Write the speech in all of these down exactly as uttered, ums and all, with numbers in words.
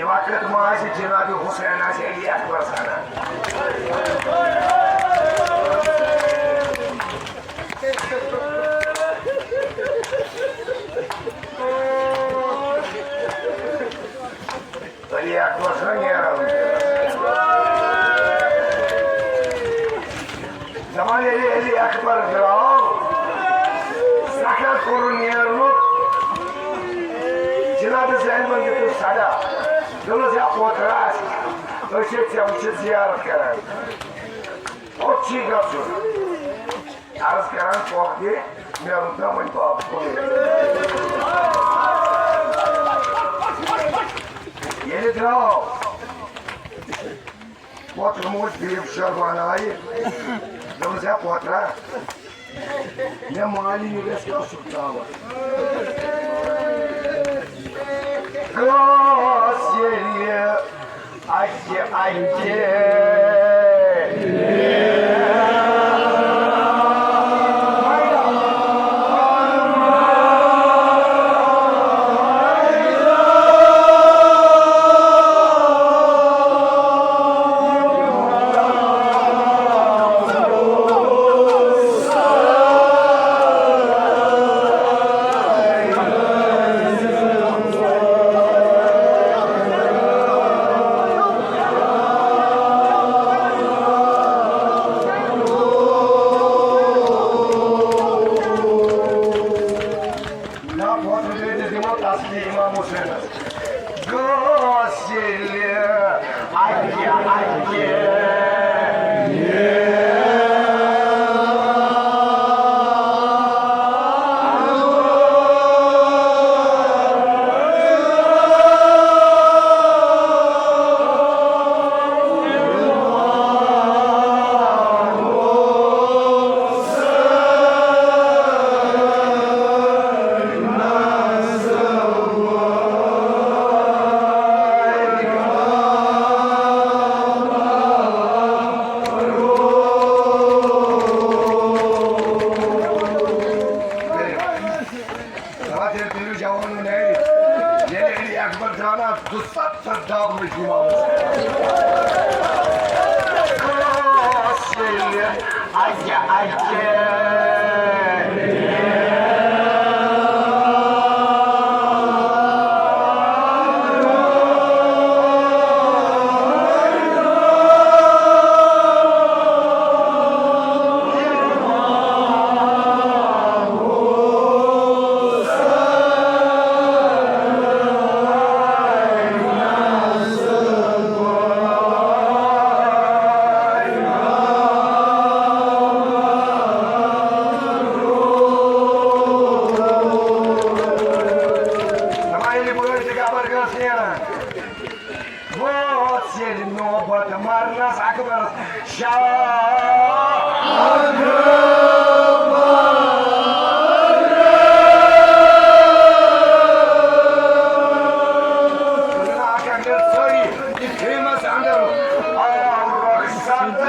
وقت ما آسہِ جناب حسین آسہِ علی اکبر سنان۔ علی اکبر سنان نیران۔ دپان ییٚلہِ علی اکبر درٛاو، سکھر کوٚرُن نیرنُک، جناب زینبن دیُتُن صدا۔ دوٚپنس، "یا پوترا، أسۍ چھِ ژےٚ وٕچھِتھ زیارت کران، اوٚت چھی گژھُن۔" عرض کران، "پۄپھ دِ، مےٚ روٗد نہ وۄنۍ پاپہٕ کُنُے۔" ییٚلہِ درٛاو، پۄتہٕ موج بیٖب شربان آیہِ۔ دوٚپمَس، "ہے پۄترا، مےٚ مالِنہِ گژھِ کَس چھُکھ ترٛاوان؟" گاس ییٚلہِ اَکہِ اَکہِ نہ، پھۄتہٕ کٔرِتھ دِمو تسلی امام حسینس۔ گوٚو ییٚلہِ اَکہِ اَکہِ دپان، تیٚلہِ کٔرِو جوانو نَرِ۔ ییٚلہِ علی اکبر درٛاو نا، دُسَتتھ دَب لٔگۍ امامس۔ خاص ییٚلہِ اَکہِ اَکہِ دپان، ییٚلہِ بٲے تہٕ گبر گٔژھ نیران، وٲژ ییٚلہِ نوبت مرنس اکبرس شاہ۔ اکھ اکھ گٔے سٲری۔ یہِ فیمس اندر آو رۄخصت۔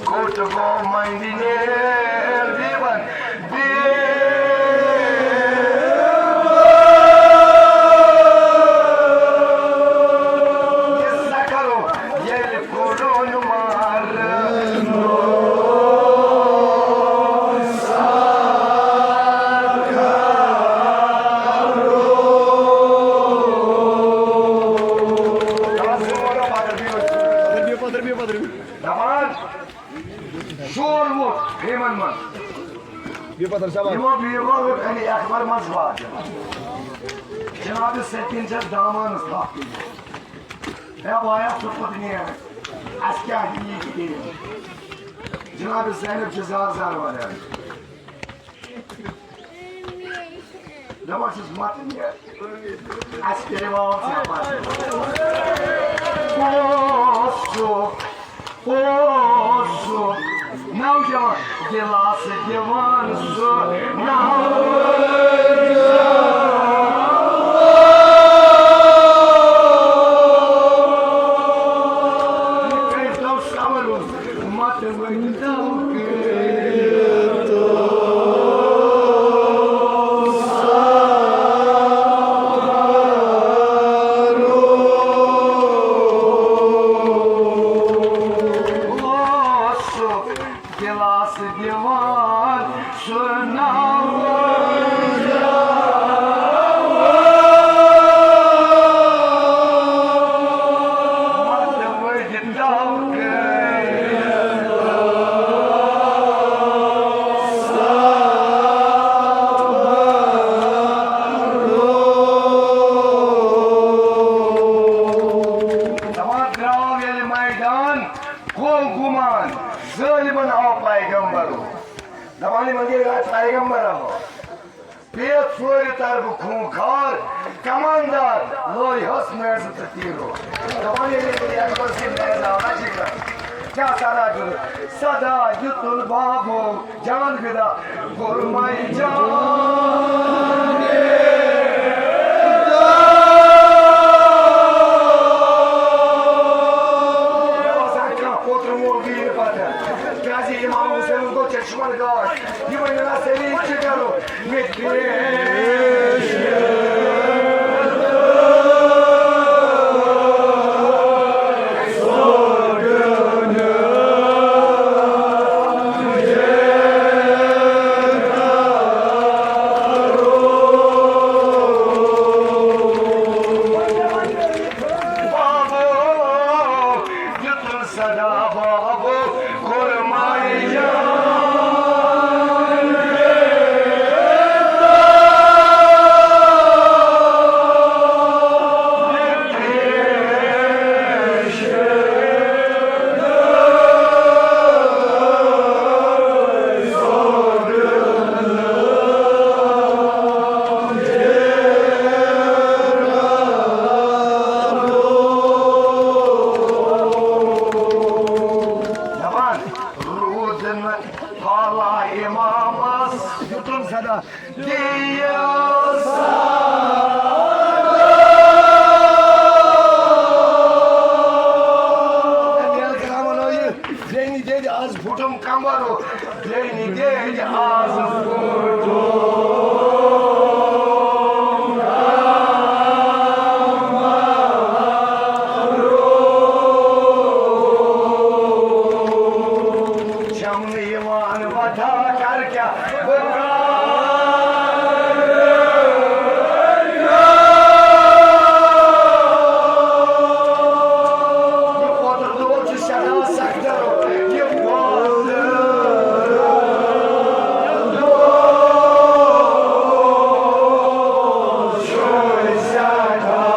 کوٚت گوٚو مندِ نیر دیوان؟ دپان، شور ووت یِمن منٛز۔ یِمو بیٖرو ووت علی اکبر منٛز واتہِ۔ جناب سکیٖن چھس دامانس تھپھ دِوان۔ ہے بایا، ژٕ کوٚت نیر؟ اسہِ کیٛاہ یی کِہیٖنۍ؟ جناب زینب چھِ زار زار ونان۔ دپان چھِس، مت نیر۔ اسہِ پیٚیہِ واو ژےٚ پتہٕ۔ اوسُکھ، اوسُکھ نوجوان دِلاسہٕ دِوان سُہ نوجوان۔ پیٚیَس ژورِ طرفہٕ خوٗنخوار کماندار لٲرۍ ہس نیزٕ تہٕ تیٖرو۔ دپان ییٚلہِ ییٚلہِ یَتھ منٛز یہِ نیزٕ آو نہ جِگر، کیٛاہ سزا دیُت؟ سزا دیُتُن بابو جان فدا، کوٚرمَے جان۔ مےٚ باسان، کانٛہہ کوترٕ مول گٔیہِ نہٕ پتہٕ۔ کیٛازِ امام حسینس گوٚو چشمن گاش۔ یہِ ؤنِو نا سٲری، یہِ چھُ کرُن۔ مےٚ پیش بابو، دیُتُن صدا بابو، کوٚرمَے جان۔ دپان، روٗد نہٕ حالا امامس، دیُتُن صدا، دِیو صدا۔ بیٚنہِ دِیَد از پھُٹُم کمبرو، بیٚنہِ دِیَد از پھُٹُم۔ چھَم نہٕ یِوان وۄتھا کر کیٛاہ بہٕ کرٕ۔ یہِ پوتُر دود چھُ سٮ۪ٹھاہ سخت۔ یہِ پوتُر دود چھُ سٮ۪ٹھاہ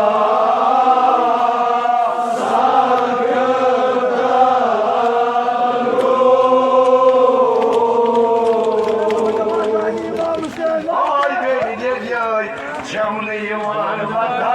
آے بیٚنہِ دِیَد یٲرۍ، چھَم نہٕ یِوان وۄتھا۔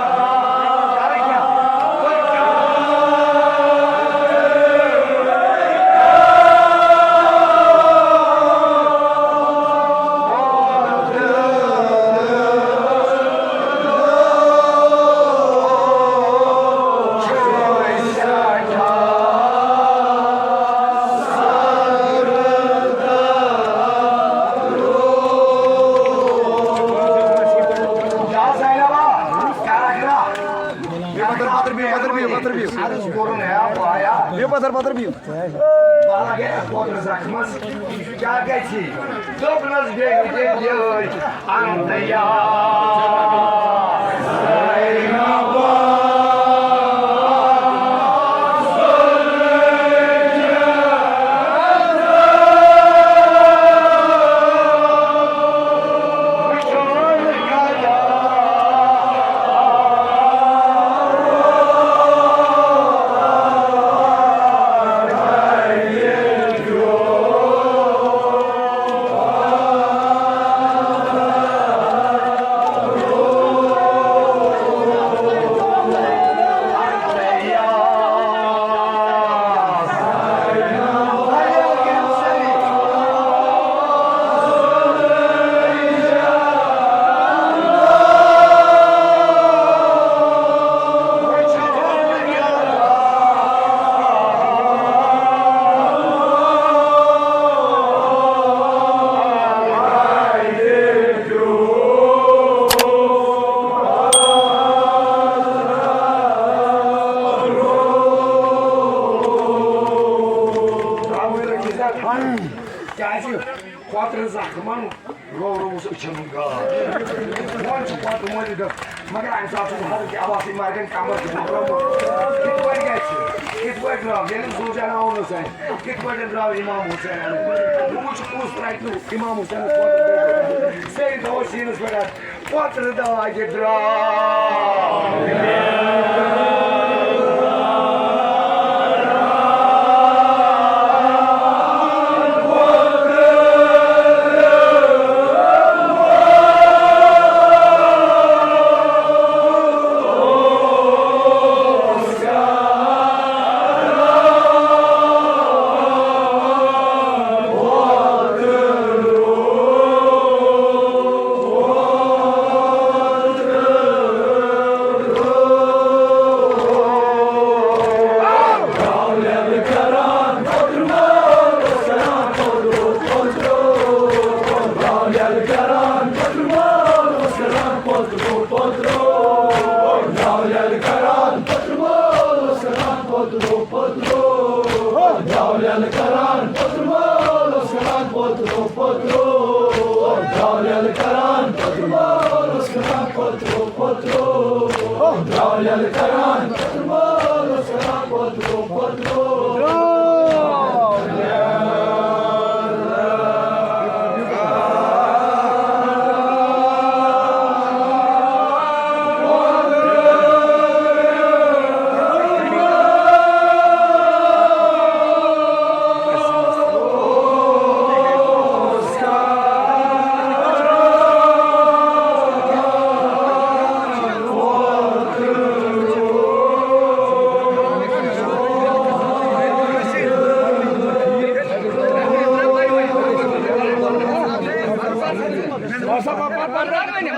یا زینبا، کرکرا۔ بیٚہو پتھر، پتھر بیٚہو، پتھر بیٚہو، پتھر بیٚہو۔ عرض کوٚرُن ہے بایا۔ بیٚہو پتھر، پتھر بیٚہو۔ بالا گٔے اَتھ پوترٕ زخمس۔ کیٛاہ گژھِ؟ دوٚپنس بیٚیہِ تہِ یٲرۍ۔ انت یا زینبا۔ کیٛازِ؟ کۄترٕ زخمن لورووُس أچھن ہُنٛد گاش۔ وۄنۍ چھُ پتہٕ مٲلِس گژھ-، مگر اَمہِ ساتہٕ چھُس حضرت عباسٕے مرگن کمر چھُ بوٚترومُت۔ کِتھ پٲٹھۍ گژھِ؟ کِتھ پٲٹھۍ درٛاو؟ ییٚلہِ زُوجانہ آونُس اَسہِ، کِتھ پٲٹھۍ درٛاو امام حسین؟ وۄنۍ چھُ کُس رٹہِ نہٕ امام حسینس کۄترٕ؟ سیدنا حسینس پٮ۪ٹھ کۄترٕ داغہِ درٛاو۔ What's up, my partner?